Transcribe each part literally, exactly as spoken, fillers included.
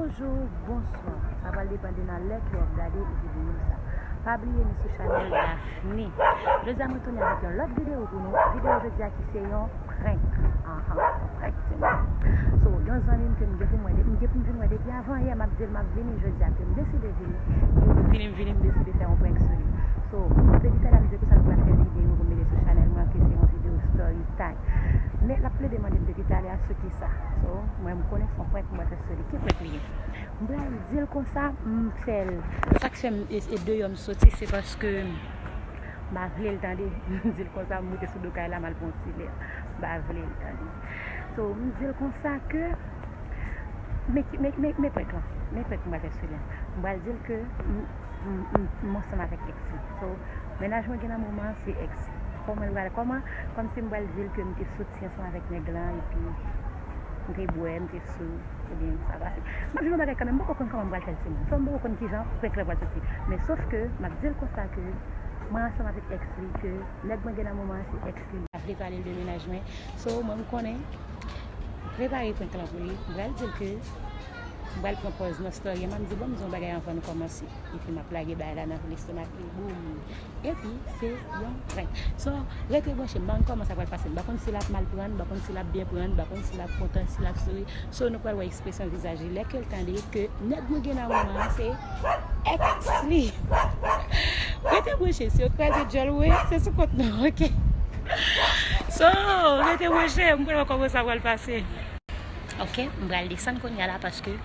Bonjou, bonswa. Sa pral depann de nan lè ke w ap gade videyo sa. Pa bliye nou sou chanèl Daphne. Jodi a mwen tounen avèk yon lòt videyo pou nou. Videyo jodi a ki se yon prank. Ahan, yon prank, timoun. So, yon zanmi m ke m gen pou m wè, m gen pou m vin wè depi avan yè, m ap di l m ap vini, jodi a ke m deside vini. Vini, m vini, m deside fè yon prank sou li. So, m di depi talè a m di konsa nou pral fè videyo pou m mete sou chanèl mwen, ke se yon videyo story time. Men l ap plede mande m depi talè a sou ki sa. So, mwen m konnen se yon prank m pral fè sou li. Ki prank li ye? M pral di l konsa, m fè l. Sa k fè m e, e deyò m soti, se paske m pa vle l tande. M di l konsa, m moute sou do kay la, m al pran yon ti lè. M pa vle l tande. So, m di l konsa ke, men, men, men, men prank lan. Men prank m pral fè sou li. M pral di l ke m, m, m, m ansanm avèk ex li. So, mennaj mwen gen nan moman an, se ex li. Kòman l pral, kòman, kòmsi m pral di l ke m te soti ansanm avèk nèg lan, epi m te bwè, m te sou, oubyen sa pase. M ap di nou bagay kanmenm, m poko konn kòman m pral fè l, timoun. So, m poko konn kijan prank lan pral soti. Men sof ke, m ap di l konsa ke mwen ansanm avèk ex li, ke nèg mwen gen nan moman an, se ex li. M pa vle pale l de mennaj mwen. So, mwen, m konnen, prepare prank lan pou li. M pral di l ke m pral pran pòz nan story an, m ap di, "Bon, m di yon bagay anvan nou kòmanse." Epi m ap lage bagay la nan lestomak li, boum. Epi, se yon prank. So, rete branche, m pa konn kòman sa pral pase. M pa konn si l ap mal pran, m pa konn si l ap byen pran, m pa konn si l ap kontan, si l ap souri. So, nou pral wè ekspresyon vizaj li lè ke l tande ke nèg mwen gen nan moman an, se ex li. Rete branche, si yo kraze djòl ou, se sou kont nou, oke? So, rete branche, m pral wè kòman sa pral pase. Oke, m pral desann kounye a la paske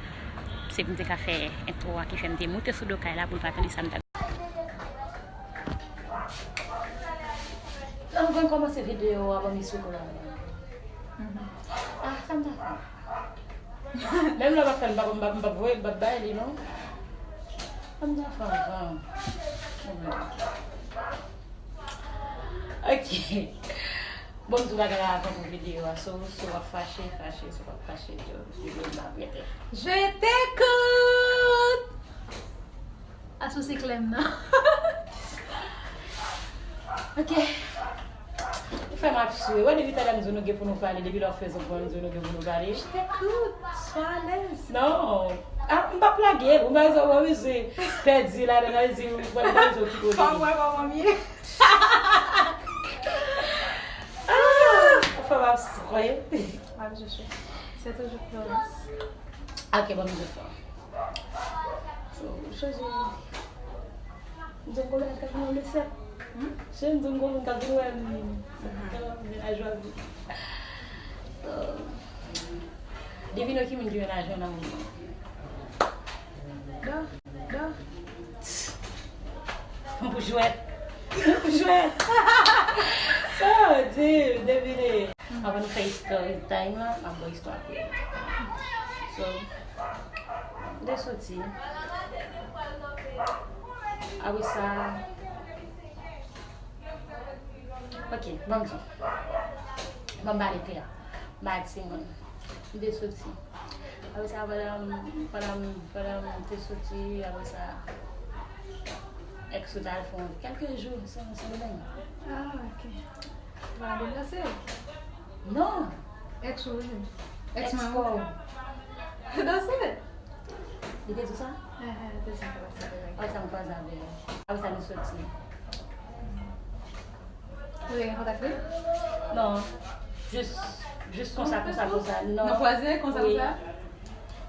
se pou m te ka fè entwo a ki fè m te moute sou do kay la pou l pa tande sa m t ap. Anvan n kòmanse videyo a, ban m eswiko la. Ah, sa m ta fè? Menm lè w ap fè l, m p ap, m p ap, m p ap voye, m p ap bay li, non. Sa m ta fè anvan? Oke. Bon, m di w bagay la avan pou videyo a. So, si w ap fache, fache. Si w p ap fache, di w videyo m ap rete. Je t'écoute! Asou se klèm nan. Ok. Ou fè m ap swe. Wè, depi talè m di w nou gen pou nou pale. Depi lè w fè zòt bon, m di w nou gen pou nou pale. Je t'écoute. Sois à l'aise. Non. Ah, m p ap lage l. Ou pa bezwen, ou pa bezwen pèdi ladan l, di ou pa bezwen kite w. Fò m wè kòman m ye. Ah, ou fè m ap swe. Ah, je suis. C'est toujours Florence. Ok, bon, je fais. So, chanje. M di w konbyen moun k ap vin wè m le sèt. Hmm? Chanje, m di w konbyen moun k ap vin wè m. Mennaj w ap vin. So, devine ki moun ki mennaj mwen nan moman. Da, da. M pou jwèt. M pou jwèt. So, di, devine. Avan nou fè story time lan, m ap ba w istwa kout. So, m te soti. Apre sa, ok, ban m di w. Ban m pale klè. M pa di moun. M te soti. Apre sa, pandan m, pandan m, pandan m te soti, apre sa, ex ou t al fè yon kèlke jou Sen, Sendomeng. Ah, ok. Ou pa denonse? Non. Ex ou, wi. Ex mwen, wi. Danse. Li te di sa? Eh, eh, li te di sa, li te di sa. Apre sa, m kwaze avè l. Apre sa, nou soti. Ou te gen kontak li? Non. Jis, jis konsa, konsa, konsa. Non. Nou kwaze konsa, konsa? Wi.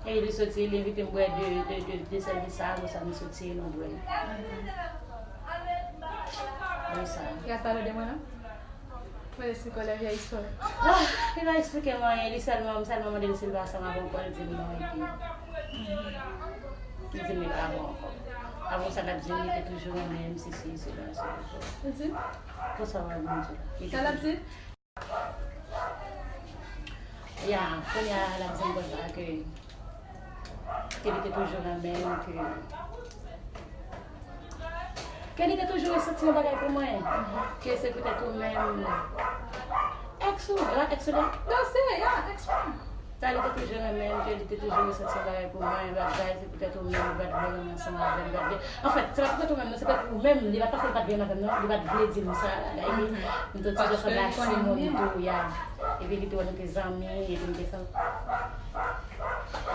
E li soti, li envite m bwè de, de, de, de sèvis sa, konsa nou soti, nou bwè. Wi, sa. Li ap pale de mwen, non? Mwen esplike w lè vyè istwa. Ah, li pa esplike m anyen, li sèlman, m sèlman mande l si l pa ansanm avè m ankò, li di m non, epi li di m li pa avè w ankò. Apre sa, l ap di m li te toujou renmen m, sesi, sela, sela. Li di? Konsa w ap vin di. Sa l ap di? Ya, kounye a, l ap di m konsa ke, ke li te toujou renmen m, ke, ke li te toujou resanti yon bagay pou mwen, ke se poutèt ou menm. Ex ou, la, ex ou la? Non, se, ya, ex mwen. Sa, li te toujou renmen m, ke li te toujou resanti yon bagay pou mwen, bagay, se poutèt ou menm, li pa t vle renmen ansanm avè m, li pa t vle. Anfèt, se pa poutèt ou menm, non, se poutèt ou menm, li pa t paske li pa t vle renmen avè m, non, li pa t vle di m sa, la, la, epi, m te santi jan sa bati moun tou, ya. Epi li te wè nou te zanmi, epi m te santi,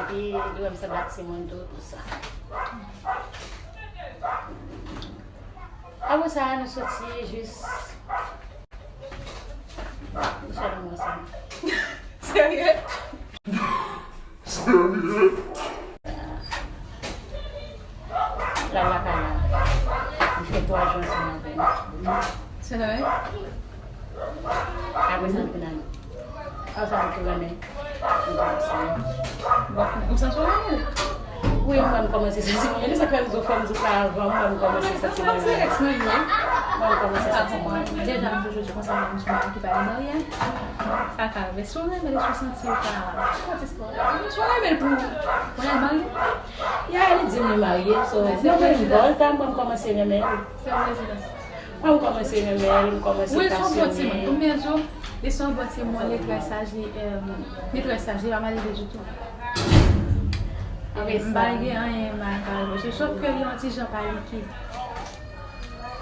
epi Li wè m sanble ak timoun tou, tou sa. Apre sa, nou soti jis. Nou fè lanmou ansanm. Serye? Serye? L al lakay la. Li fè twa jou ansanm avè m. Se vre? Apre sa, nou vin ale. Apre sa, nou tou renmen. Nou kòmanse. Bon, ou santi w renmen l? Wi, mwen, m kòmanse santi mwen renmen l. Sa fè m di w, fò m di w sa avan, mwen, m kòmanse santi mwen renmen l. Mwen, m kòmanse santi mwen renmen l. Deja, m toujou di konsa, mwen, m se yon moun ki pa gen marye. Sa ka rive. Si w renmen l, si w santi w pa, kot istwa? Si w renmen l pou, pou l al marye? Ya, li di m li marye, so, mwen, mwen, mwen, kòmanse renmen l. Se prezidans. Mwen, m kòmanse renmen l, m kòmanse pasyone. Wi, se yon bon timoun. Konbyen jou? Li se yon bon timoun, li trè saj, li, em, li trè saj, li pa malelve ditou. Apre sa, m pa gen anyen mal kare bouch li, sof ke li yon ti jan panike.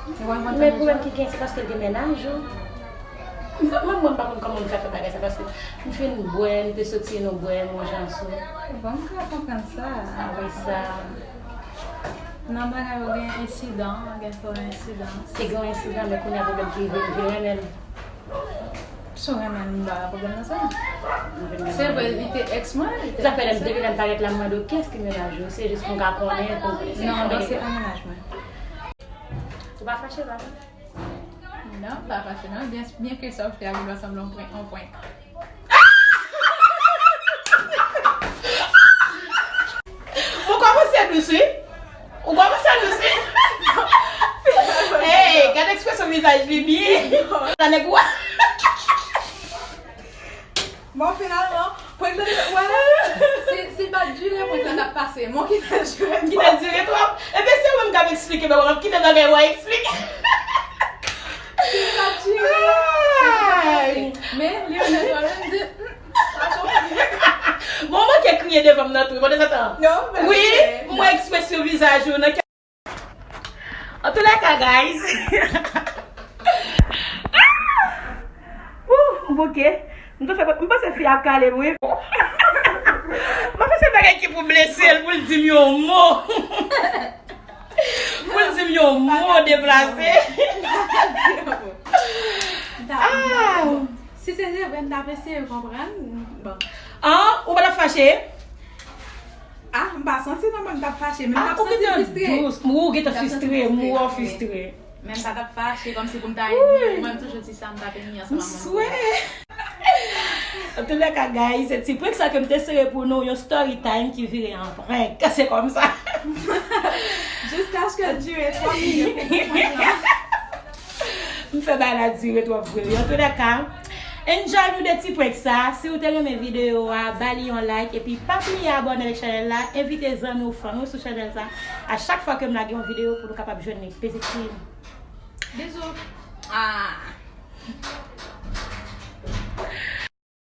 Ou konprann sa m vle di? Men pwoblèm ki gen, se paske l gen mennaj ou. Mwen, mwen, m pa konn kòman m fè fè bagay sa, paske m fin bwè, m te soti nou bwè, m yon jan sou. Bon, m ka konprann sa. Apre sa, nan bagay yo gen ensidan, gen fò ensidan. Te gen yon ensidan, men kounye a pwoblèm ki rive, m vin renmen l. Si w renmen l, m pa wè pwoblèm nan sa. Se vre, li te èks mwen, li te... Sa fè lè m te vin parèt la, m mande w kiyès ki mennaj ou. Se jis pou m ka konnen, pou m konnen. Non, non, se pa mennaj mwen. Ou pa fache, pa vre? Non, m pa fache, non. Byen, byen ke sa w fè a vin sanble yon prank, yon prank. Ou kòmanse dous, wi. Ou kòmanse dous, wi. Hey, gade ekspresyon vizaj li byen. Sa nèg ou. Bon, finalman, prank nan, wè, si, si l pa t dire, prank nan t ap pase. Mwen ki fè l dire twòp. Ki fè l dire twòp. Ebyen, se ou menm k ap eksplike, men mwen m ap kite bagay ou a eksplike. Si l pa t dire, prank nan t ap pase. Men, li remèt wè, li di, hmm, sa chofe. Bon, ou manke kriye devan m nan tou, pandan sa tan. Non, men wi, m wè ekspresyon vizaj ou nan. Antoulèka, guys. Ah! Ouh, m bouke. M tou fè, m panse fi ap kale m, wi. M ap fè se bagay ki pou blese l, pou l di m yon mo. Pou l di m yon mo deplase. Ah! Si se te vre, m t ap eseye konprann. Bon. Ah, ou pa t ap fache? Ah, m pa santi non, mwen m t ap fache, men m t ap santi fristre. Dous, ou gentan fristre, m wè w fristre. Men m pa t ap fache, kòmsi pou m ta enmi, mwen m toujou di sa, m t ap enmi ansanm ak mwen. M swè. Antoulèka, guys, se ti prank sa ke m te sere pou nou, yon story time ki vire an prank. Se kòmsa. Jiskaske l dire twòp minit pou prank lan. M fè bagay la dire twòp vre wi. Antoulèka, enjoy nou de ti prank sa. Si w te renmen videyo a, ba li yon like. Epi pa bliye abòne avèk chanèl la. Envite zanmi w, fanmi w sou chanèl sa. A chak fwa ke m lage yon videyo pou nou kapab jwenn li. Peze ti. Bizou. Ah.